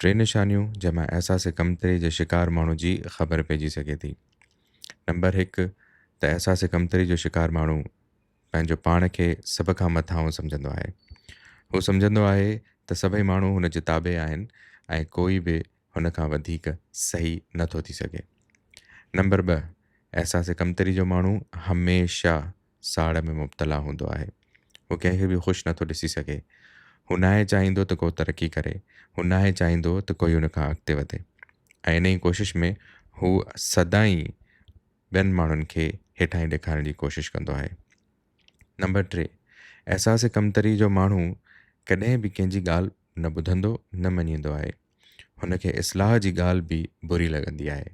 ٽي نشانيون جنهن مان احساس ڪمتري جي شڪار ماڻهو جي خبر پئجي سگهي ٿي. نمبر هڪ ته احساس ڪمتري جو شڪار ماڻهو پنهنجو پاڻ کي سڀ کان مٿانهون سمجهندو آهي. هو سمجهندو آهي ته سڀئي ماڻهو هن جي تابع آهن ۽ ڪوئي به هن کان وڌيڪ صحيح نه ٿو ٿي سگهي. نمبر 2، احساس ڪمتري جو ماڻهو هميشه ساڙ ۾ مبتلا هوندو آهي. هو ڪنهن کي به خوش نه ٿو ڏسي سگهي. هو ناهي چاهيندو ته ڪو ترقي ڪري. هو ناهي چاهيندو ته ڪوئي هن کان اڳتي وڌي ۽ انهيء ڪوشش ۾ هو سدائين ٻين ماڻهن کي هيٺاهين ڏيکارڻ جي ڪوشش ڪندو آهي. نمبر 3، احساس ڪمتري جو ماڻهو ڪڏهن به ڪنهن جي ڳالهه نه ٻڌندو نه مڃيندو آهي. هن کي اصلاح جي ڳالهه به بري لڳندي آهي.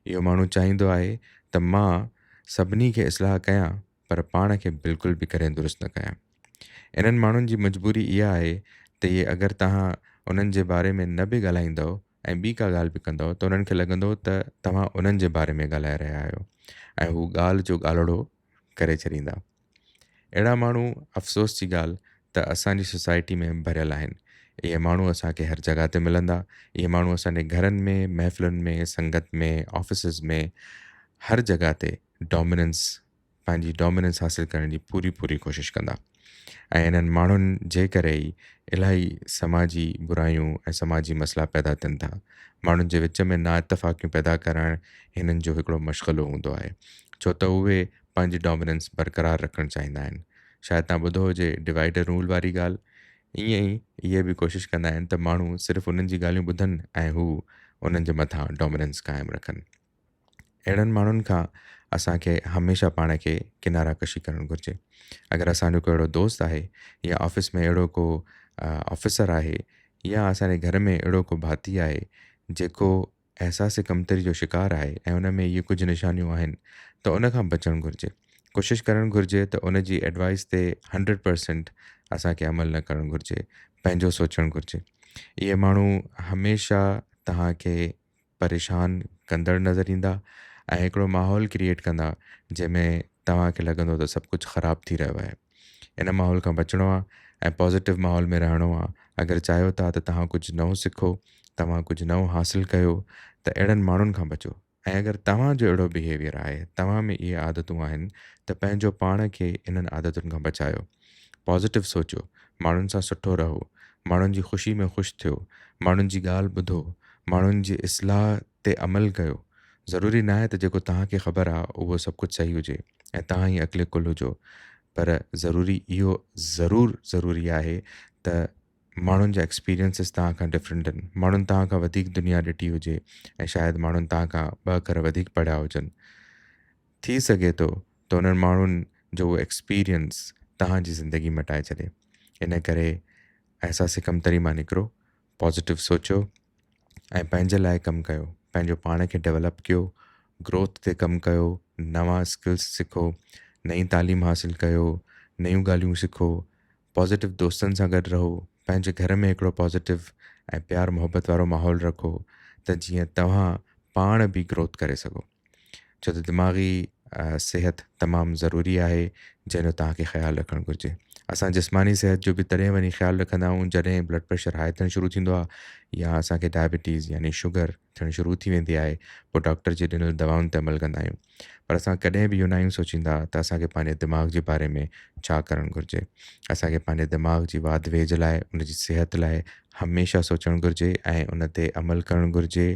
اهو ماڻهو چاهيندو آهي ته مان سڀني کي اصلاح ڪيان پر پاڻ کي بلڪل به ڪڏهن درست نه ڪيان. انهن ماڻهن جي مجبوري اها آهي ته اهي اگر توهان انهن جي باري ۾ نه به ڳالهائيندؤ ۽ ٻي ڪا ڳالهه به ڪندؤ ته انهن کي لڳندو ته توهان انهن جي باري ۾ ڳالهائي رهيا آهيو ۽ هو ڳالهه جو ڳالهڙو ڪري ڇڏيندا. اهڙا ماڻهو افسوس جي ڳالهه ته اسان جي سوسائٽي ۾ ڀريل آهن. اهي ماڻهو اسان کي هر جڳهه تي ملندا. اهي ماڻهو اسان جي گهرن ۾، محفلن ۾، سنگت ۾، آفيسز ۾ هر جڳهه تي ڊوميننس پنهنجي ڊوميننس حاصل ڪرڻ جي پوري پوري ڪوشش ڪندا ۽ انهن ماڻهن جي ڪري ئي الاهي سماجي برايون ۽ سماجي مسئلا پيدا ٿين ٿا. ماڻهن جي وچ ۾ نااتفاقيون پيدا ڪرڻ هنن جو هڪڙو مشغلو هوندو آهي ڇو ته اهي پنهنجي ڊوميننس برقرار رکڻ چاهيندا آهن. شايد توهان ٻڌو هجي ڊوائيڊ اينڊ رول واري ڳالهه. ائين ئي اهي به ڪوشش ڪندا آهن ته ماڻهو صرف انهن جي ڳالهيون ٻڌن ۽ هو انهن جي مٿان ڊوميننس قائم رکن. اهڙن ماڻهن کان اسان کي هميشه پاڻ کي ڪنارا ڪشي ڪرڻ گهرجي. اگر اسان جو ڪو اهڙو دوست آهي يا آفيس ۾ اهڙو ڪو آفيسر آهي يا اسان جي گهر ۾ اهڙو ڪو ڀاتي آهي جيڪو احساس ڪمتري جو شڪار آهي ۽ ان ۾ اهي ڪجهه نشانيون آهن ته ان کان بچڻ گهرجي. ڪوشش ڪرڻ گهرجي ته ان جي ايڊوائس تي 100% اسان کي عمل نه ڪرڻ گهرجي، پنهنجو سوچڻ گهرجي. اهي ماڻهو هميشه توهان کي پريشان ڪندڙ نظر ايندا ۽ هڪڙو ماحول ڪريئيٽ ڪندا جنهن ۾ توهان کي لڳندو ته سڀ ڪجهه خراب ٿي رهيو آهي. ان ماحول کان بچڻو آهي ۽ پازيٽو ماحول ۾ رهڻو آهي. اگر چاهيو ٿا ته توهان ڪجهه نئون سکو، توهان ڪجهه نئون حاصل ڪيو ته اهڙن ماڻهن کان بچو ۽ اگر توهان جو اهڙو بيهيويئر آهي، توهان ۾ اهي عادتون آهن ته پنهنجو پاڻ کي انهن عادتن کان بچايو. پازيٽو سوچو، ماڻهن سان سٺو رهو، ماڻهن جي خوشي ۾ خوش ٿيو، ماڻهن جي ڳالهه ٻڌو، ماڻهن جي اصلاح تي عمل ڪيو. ضروري ناهي ته جيڪو توهان کي خبر آ اهو سڀ ڪجهه صحيح هجي ۽ توهان ئي عقل ڪل هجو پر ضروري اهو ضرور ضروري آهي ته ماڻهن جا ايڪسپيرينسز توهان کان ڊفرنٽ آهن، ماڻهن توهان کان وڌيڪ دنيا ڏٺي هجي ۽ شايد ماڻهن توهان کان ٻه اکر وڌيڪ پڙهيا هجن. ٿي سگهي ٿو ته انهن ماڻهن جو اهو ايڪسپيرينس توهان جي زندگي مٽائي ڇڏي. ان ڪري احساس ڪمتري مان نڪرو، پازيٽو سوچيو ۽ پنهنجي لاء ڪم ڪيو، پنهنجو پاڻ کي ڊيولپ ڪيو، گروٿ تي ڪم ڪيو، نوان اسڪلس سکو، نئين تعليم حاصل ڪيو، نيون ڳالهيون سکو، پازيٽو دوستن سان گڏ رهو، پنهنجي گهر ۾ هڪڙو پازيٽو ۽ پيار محبت وارو ماحول رکو ته جيئن توهان پاڻ به گروٿ ڪري سگهو. ڇو ته دماغي صحت تمام ضروري آهي جنهن جو توهان کي خيال رکڻ گهرجي. اسان جسماني صحت جو به تڏهن وڃي خيال رکندا آهيون جڏهن بلڊ پريشر هاء ٿيڻ شروع ٿيندو آهي يا اسان کي ڊائبٽيز يعني شگر ٿيڻ شروع ٿي ويندي آهي پوء ڊاڪٽر جي ڏنل دوائن تي عمل ڪندا آهيون پر اسان ڪڏهن به اهو ناهيون سوچيندا ته اسان کي پنهنجي دماغ جي باري ۾ ڇا ڪرڻ گهرجي. اسان کي پنهنجي دماغ جي واڌ ويجهه لاء ان جي صحت لاء هميشه سوچڻ گهرجي ۽ ان تي عمل ڪرڻ گهرجي.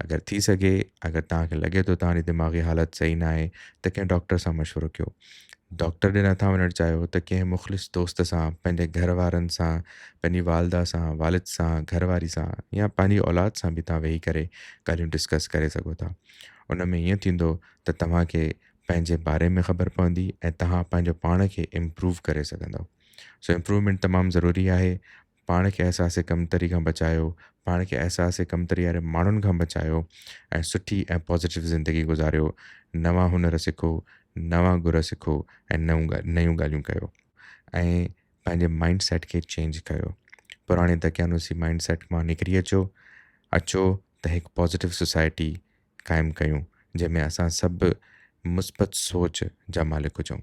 اگر ٿي سگهي اگر توهان کي لڳي ٿو توهان جي دماغي حالت صحيح ناهي ته ڪنهن ڊاڪٽر سان مشورو ڪيو. ڊاڪٽر ڏي نٿا وڃڻ چاهيو ته ڪنهن مخلص دوست سان، پنهنجي گهر وارن سان، پنهنجي والده سان، والد سان، گهر واري سان يا پنهنجي اولاد سان به توهان ويهي ڪري ڳالهيون ڊسڪس ڪري سگهو ٿا. ان ۾ ائين ٿيندو ته توهان کي پنهنجي باري ۾ خبر پوندي ۽ توهان پنهنجو پاڻ کي امپروو ڪري سگهندؤ. سو امپروومينٽ تمام ضروري آهي. پاڻ کي احساس ڪمتري کان بچايو، پاڻ کي احساس ڪمتري واري ماڻهن کان بچايو ۽ سٺي ۽ پازيٽو زندگي گذاريو، نوان هنر سکو، نوان گر سکو ۽ نيون نيون ڳالهيون ڪيو ۽ پنهنجي مائنڊ سيٽ کي چينج ڪيو. پراڻي دقيانوسي مائنڊ سيٽ مان نڪري اچو، اچو ته هڪ پازيٽو سوسائٽي قائم ڪيون جنهن ۾ اسان سڀ مثبت سوچ جا مالڪ هجون.